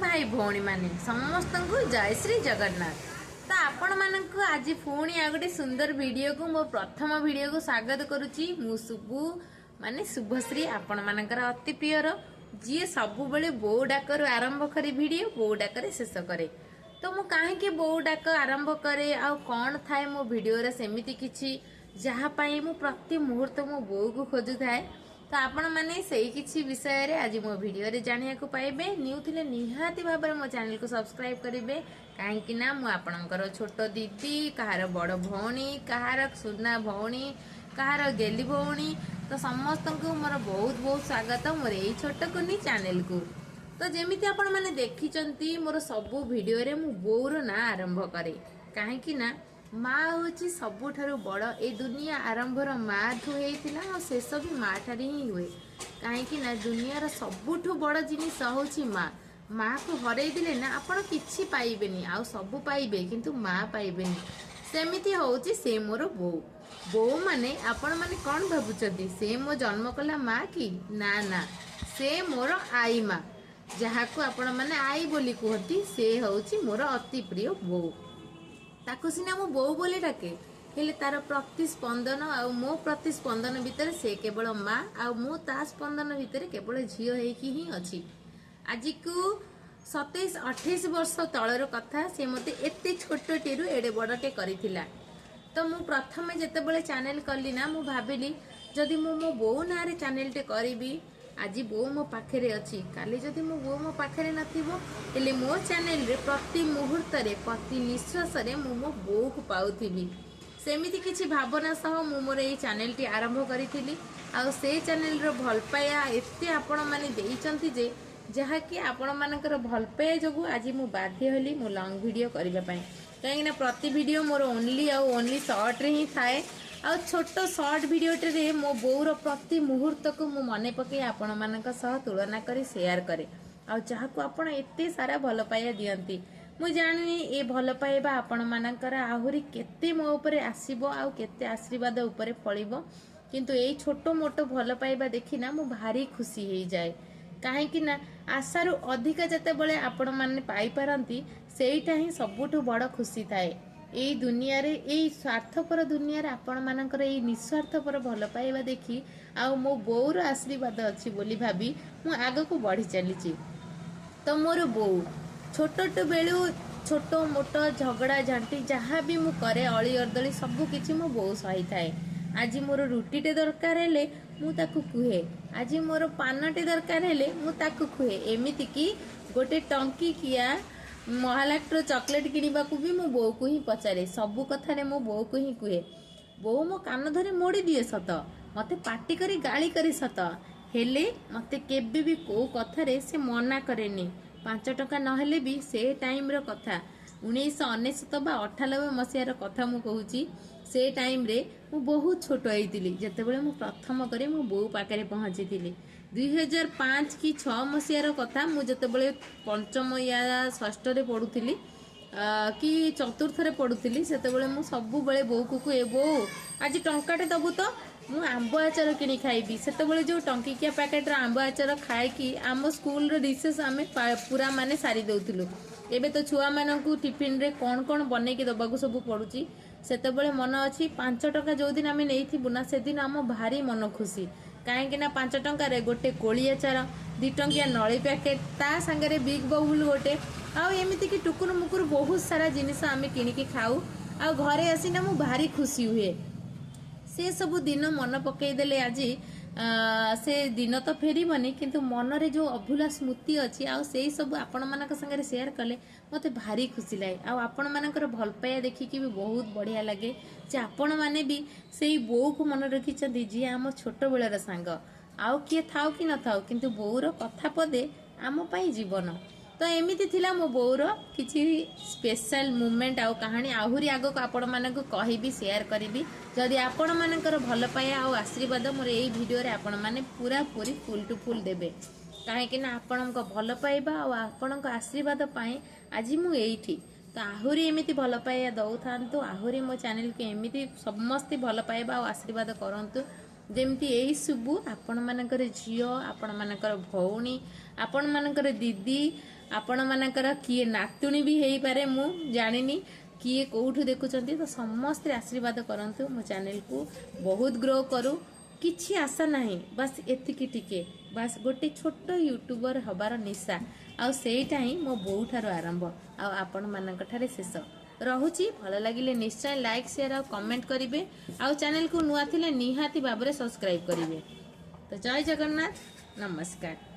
ଭାଇ ଭଉଣୀମାନେ, ସମସ୍ତଙ୍କୁ ଜୟ ଶ୍ରୀ ଜଗନ୍ନାଥ। ତ ଆପଣମାନଙ୍କୁ ଆଜି ପୁଣି ଆଉ ଗୋଟେ ସୁନ୍ଦର ଭିଡ଼ିଓକୁ, ମୋ ପ୍ରଥମ ଭିଡ଼ିଓକୁ ସ୍ୱାଗତ କରୁଛି। ମୁଁ ଶୁଭୁ, ମାନେ ଶୁଭଶ୍ରୀ, ଆପଣମାନଙ୍କର ଅତି ପ୍ରିୟର, ଯିଏ ସବୁବେଳେ ବୋଉ ଡାକରୁ ଆରମ୍ଭ କରି ଭିଡ଼ିଓ ବୋଉ ଡାକରେ ଶେଷ କରେ। ତ ମୁଁ କାହିଁକି ବୋଉ ଡାକ ଆରମ୍ଭ କରେ ଆଉ କ'ଣ ଥାଏ ମୋ ଭିଡ଼ିଓରେ ସେମିତି କିଛି, ଯାହା ପାଇଁ ମୁଁ ପ୍ରତି ମୁହୂର୍ତ୍ତ ମୋ ବୋଉକୁ ଖୋଜୁଥାଏ, ତ ଆପଣମାନେ ସେଇ କିଛି ବିଷୟରେ ଆଜି ମୋ ଭିଡ଼ିଓରେ ଜାଣିବାକୁ ପାଇବେ। ନ୍ୟୁ ଥିଲେ ନିହାତି ଭାବରେ ମୋ ଚ୍ୟାନେଲକୁ ସବସ୍କ୍ରାଇବ୍ କରିବେ, କାହିଁକି ନା ମୁଁ ଆପଣଙ୍କର ଛୋଟ ଦିଦି, କାହାର ବଡ଼ ଭଉଣୀ, କାହାର ସୁନା ଭଉଣୀ, କାହାର ଗେଲି ଭଉଣୀ। ତ ସମସ୍ତଙ୍କୁ ମୋର ବହୁତ ବହୁତ ସ୍ୱାଗତ ମୋର ଏଇ ଛୋଟ କୁନି ଚ୍ୟାନେଲକୁ। ତ ଯେମିତି ଆପଣମାନେ ଦେଖିଛନ୍ତି, ମୋର ସବୁ ଭିଡ଼ିଓରେ ମୁଁ ବୋଉର ନାଁ ଆରମ୍ଭ କରେ, କାହିଁକି ନା ମା ହେଉଛି ସବୁଠାରୁ ବଡ଼। ଏ ଦୁନିଆ ଆରମ୍ଭର ମାଠୁ ହେଇଥିଲା ଆଉ ଶେଷ ବି ମା ଠାରେ ହିଁ ହୁଏ, କାହିଁକି ନା ଦୁନିଆର ସବୁଠୁ ବଡ଼ ଜିନିଷ ହେଉଛି ମା। ମାକୁ ହରେଇ ଦେଲେ ନା ଆପଣ କିଛି ପାଇବେନି, ଆଉ ସବୁ ପାଇବେ କିନ୍ତୁ ମା ପାଇବେନି। ସେମିତି ହେଉଛି ସେ ମୋର ବୋଉ। ବୋଉ ମାନେ ଆପଣମାନେ କ'ଣ ଭାବୁଛନ୍ତି? ସେ ମୋ ଜନ୍ମ କଲା ମା କି? ନା ନା, ସେ ମୋର ଆଈ ମା, ଯାହାକୁ ଆପଣମାନେ ଆଈ ବୋଲି କୁହନ୍ତି, ସେ ହେଉଛି ମୋର ଅତି ପ୍ରିୟ ବୋଉ। ତାକୁ ସିନା ମୁଁ ବୋଉ ବୋଲି ଡାକେ, ହେଲେ ତାର ପ୍ରତି ସ୍ପନ୍ଦନ ଆଉ ମୋ ପ୍ରତି ସ୍ପନ୍ଦନ ଭିତରେ ସେ କେବଳ ମା, ଆଉ ମୁଁ ତା ସ୍ପନ୍ଦନ ଭିତରେ କେବଳ ଝିଅ ହେଇକି ହିଁ ଅଛି। ଆଜିକୁ 27-28 ବର୍ଷ ତଳର କଥା, ସେ ମୋତେ ଏତେ ଛୋଟଟିରୁ ଏଡ଼େ ବଡ଼ଟେ କରିଥିଲା। ତ ମୁଁ ପ୍ରଥମେ ଯେତେବେଳେ ଚ୍ୟାନେଲ କଲି ନା, ମୁଁ ଭାବିଲି ଯଦି ମୁଁ ମୋ ବୋଉ ନାଁରେ ଚ୍ୟାନେଲଟେ କରିବି, ଆଜି ବୋଉ ମୋ ପାଖରେ ଅଛି, କାଲି ଯଦି ମୋ ବୋଉ ମୋ ପାଖରେ ନଥିବ, ହେଲେ ମୋ ଚ୍ୟାନେଲରେ ପ୍ରତି ମୁହୂର୍ତ୍ତରେ, ପ୍ରତି ନିଶ୍ୱାସରେ ମୁଁ ମୋ ବୋଉକୁ ପାଉଥିବି। ସେମିତି କିଛି ଭାବନା ସହ ମୁଁ ମୋର ଏଇ ଚ୍ୟାନେଲଟି ଆରମ୍ଭ କରିଥିଲି, ଆଉ ସେ ଚ୍ୟାନେଲର ଭଲ ପାଇବା ଏତେ ଆପଣମାନେ ଦେଇଛନ୍ତି ଯେ, ଯାହାକି ଆପଣମାନଙ୍କର ଭଲ ପାଇବା ଯୋଗୁଁ ଆଜି ମୁଁ ବାଧ୍ୟ ହେଲି ମୁଁ ଲଙ୍ଗ ଭିଡ଼ିଓ କରିବା ପାଇଁ, କାହିଁକିନା ପ୍ରତି ଭିଡ଼ିଓ ମୋର ଓନ୍ଲି ଆଉ ଓନ୍ଲି ସର୍ଟରେ ହିଁ ଥାଏ। ଆଉ ଛୋଟ ସର୍ଟ ଭିଡ଼ିଓଟିରେ ମୋ ବୋଉର ପ୍ରତି ମୁହୂର୍ତ୍ତକୁ ମୁଁ ମନେ ପକାଇ ଆପଣମାନଙ୍କ ସହ ତୁଳନା କରି ସେୟାର କରେ, ଆଉ ଯାହାକୁ ଆପଣ ଏତେ ସାରା ଭଲ ପାଇବା ଦିଅନ୍ତି। ମୁଁ ଜାଣିନି ଏ ଭଲ ପାଇବା ଆପଣମାନଙ୍କର ଆହୁରି କେତେ ମୋ ଉପରେ ଆସିବ ଆଉ କେତେ ଆଶୀର୍ବାଦ ଉପରେ ଫଳିବ, କିନ୍ତୁ ଏଇ ଛୋଟ ମୋଟ ଭଲ ପାଇବା ଦେଖିନା ମୁଁ ଭାରି ଖୁସି ହେଇଯାଏ, କାହିଁକି ନା ଆଶାରୁ ଅଧିକା ଯେତେବେଳେ ଆପଣମାନେ ପାଇପାରନ୍ତି, ସେଇଟା ହିଁ ସବୁଠୁ ବଡ଼ ଖୁସି ଥାଏ ଏଇ ଦୁନିଆରେ। ଏଇ ସ୍ୱାର୍ଥପର ଦୁନିଆରେ ଆପଣମାନଙ୍କର ଏଇ ନିସ୍ୱାର୍ଥପର ଭଲ ପାଇବା ଦେଖି ଆଉ ମୋ ବୋଉର ଆଶୀର୍ବାଦ ଅଛି ବୋଲି ଭାବି ମୁଁ ଆଗକୁ ବଢ଼ି ଚାଲିଛି। ତ ମୋର ବୋଉ ଛୋଟଟୁ ବେଳୁ ଛୋଟ ମୋଟ ଝଗଡ଼ା ଝାଣ୍ଟି ଯାହା ବି ମୁଁ କରେ, ଅଳି ଅର୍ଦଳି ସବୁ କିଛି ମୋ ବୋଉ ସହିଥାଏ। ଆଜି ମୋର ରୁଟିଟେ ଦରକାର ହେଲେ ମୁଁ ତାକୁ କୁହେ, ଆଜି ମୋର ପାନଟେ ଦରକାର ହେଲେ ମୁଁ ତାକୁ କୁହେ, ଏମିତିକି ଗୋଟେ ଟଙ୍କିକିଆ ମହାଲାକ୍ଟର ଚକୋଲେଟ୍ କିଣିବାକୁ ବି ମୁଁ ବୋଉକୁ ହିଁ ପଚାରେ। ସବୁ କଥାରେ ମୁଁ ବୋଉକୁ ହିଁ କୁହେ। ବୋଉ ମୋ କାନ ଧରି ମୋଡ଼ି ଦିଏ ସତ, ମୋତେ ପାଟି କରି ଗାଳି କରି ସତ, ହେଲେ ମୋତେ କେବେ ବି କୋଉ କଥାରେ ସେ ମନା କରେନି। 5 ଟଙ୍କା ନହେଲେ ବି, ସେ ଟାଇମ୍ର କଥା, 1999 ବା 98 ମସିହାର କଥା ମୁଁ କହୁଛି, ସେ ଟାଇମ୍ରେ ମୁଁ ବହୁତ ଛୋଟ ହେଇଥିଲି ଯେତେବେଳେ ମୁଁ ପ୍ରଥମ କରି ମୋ ବୋଉ ପାଖରେ ପହଞ୍ଚିଥିଲି। 2005 କି 6 ମସିହାର କଥା, ମୁଁ ଯେତେବେଳେ ପଞ୍ଚମ ୟା ଷଷ୍ଠରେ ପଢ଼ୁଥିଲି କି ଚତୁର୍ଥରେ ପଢ଼ୁଥିଲି, ସେତେବେଳେ ମୁଁ ସବୁବେଳେ ବୋଉକୁ କୁହେ, ବୋଉ ଆଜି ଟଙ୍କାଟେ ଦବୁ ତ, ମୁଁ ଆମ୍ବ ଆଚାର କିଣି ଖାଇବି। ସେତେବେଳେ ଯେଉଁ ଟଙ୍କିକିଆ ପ୍ୟାକେଟର ଆମ୍ବ ଆଚାର ଖାଇକି ଆମ ସ୍କୁଲର ରିସେସ୍ ଆମେ ପୁରା ମାନେ ସାରି ଦେଉଥିଲୁ। ଏବେ ତ ଛୁଆମାନଙ୍କୁ ଟିଫିନରେ କ'ଣ କ'ଣ ବନେଇକି ଦେବାକୁ ସବୁ ପଡ଼ୁଛି। ସେତେବେଳେ ମନ ଅଛି, 5 ଟଙ୍କା ଯେଉଁଦିନ ଆମେ ନେଇଥିବୁ ନା, ସେଦିନ ଆମ ଭାରି ମନ ଖୁସି, କାହିଁକି ନା 5 ଟଙ୍କାରେ ଗୋଟେ କୋଳି ଆଚାର, 2 ଟଙ୍କିଆ ନଳି ପ୍ୟାକେଟ, ତା ସାଙ୍ଗରେ ବିଗ୍ ବବୁଲ ଗୋଟେ, ଆଉ ଏମିତିକି ଟୁକୁରୁ ମୁକୁରୁ ବହୁତ ସାରା ଜିନିଷ ଆମେ କିଣିକି ଖାଉ, ଆଉ ଘରେ ଆସିନା ମୁଁ ଭାରି ଖୁସି ହୁଏ। ସେ ସବୁ ଦିନ ମନେ ପକେଇଦେଲେ ଆଜି ସେ ଦିନ ତ ଫେରିବନି, କିନ୍ତୁ ମନରେ ଯେଉଁ ଅଭୁଲା ସ୍ମୃତି ଅଛି, ଆଉ ସେଇ ସବୁ ଆପଣମାନଙ୍କ ସାଙ୍ଗରେ ସେୟାର କଲେ ମୋତେ ଭାରି ଖୁସି ଲାଗେ। ଆଉ ଆପଣମାନଙ୍କର ଭଲ ପାଇବା ଦେଖିକି ବି ବହୁତ ବଢ଼ିଆ ଲାଗେ ଯେ ଆପଣମାନେ ବି ସେଇ ବୋଉକୁ ମନେ ରଖିଛନ୍ତି, ଯିଏ ଆମ ଛୋଟବେଳର ସାଙ୍ଗ। ଆଉ କିଏ ଥାଉ କି ନଥାଉ, କିନ୍ତୁ ବୋଉର କଥା ପଦେ ଆମ ପାଇଁ ଜୀବନ। ତ ଏମିତି ଥିଲା ମୋ ବୋଉର କିଛି ସ୍ପେଶାଲ ମୁମେଣ୍ଟ ଆଉ କାହାଣୀ। ଆହୁରି ଆଗକୁ ଆପଣମାନଙ୍କୁ କହିବି, ସେୟାର କରିବି, ଯଦି ଆପଣମାନଙ୍କର ଭଲ ପାଇବା ଆଉ ଆଶୀର୍ବାଦ ମୋର ଏଇ ଭିଡ଼ିଓରେ ଆପଣମାନେ ପୁରାପୁରି ଫୁଲ୍ ଟୁ ଫୁଲ୍ ଦେବେ, କାହିଁକି ନା ଆପଣଙ୍କ ଭଲ ପାଇବା ଆଉ ଆପଣଙ୍କ ଆଶୀର୍ବାଦ ପାଇଁ ଆଜି ମୁଁ ଏଇଠି। ତ ଆହୁରି ଏମିତି ଭଲ ପାଇବା ଦଉଥାନ୍ତୁ, ଆହୁରି ମୋ ଚ୍ୟାନେଲକୁ ଏମିତି ସମସ୍ତେ ଭଲ ପାଇବା ଆଉ ଆଶୀର୍ବାଦ କରନ୍ତୁ, ଯେମିତି ଏଇ ସବୁ ଆପଣମାନଙ୍କର ଝିଅ, ଆପଣମାନଙ୍କର ଭଉଣୀ, ଆପଣମାନଙ୍କର ଦିଦି, ଆପଣମାନଙ୍କର କିଏ ନାତୁଣୀ ବି ହେଇପାରେ, ମୁଁ ଜାଣିନି କିଏ କେଉଁଠୁ ଦେଖୁଛନ୍ତି। ତ ସମସ୍ତେ ଆଶୀର୍ବାଦ କରନ୍ତୁ ମୋ ଚ୍ୟାନେଲକୁ ବହୁତ ଗ୍ରୋ କରୁ। କିଛି ଆଶା ନାହିଁ, ବାସ୍ ଏତିକି ଟିକେ, ବାସ୍ ଗୋଟେ ଛୋଟ ୟୁଟ୍ୟୁବର ହେବାର ନିଶା, ଆଉ ସେଇଟା ହିଁ ମୋ ବୋଉଠାରୁ ଆରମ୍ଭ ଆଉ ଆପଣମାନଙ୍କ ଠାରେ ଶେଷ। ରହୁଛି। ଭଲ ଲାଗିଲେ ନିଶ୍ଚୟ ଲାଇକ୍, ସେୟାର ଆଉ କମେଣ୍ଟ କରିବେ, ଆଉ ଚ୍ୟାନେଲକୁ ନୂଆ ଥିଲେ ନିହାତି ଭାବରେ ସବସ୍କ୍ରାଇବ୍ କରିବେ। ତ ଜୟ ଜଗନ୍ନାଥ, ନମସ୍କାର।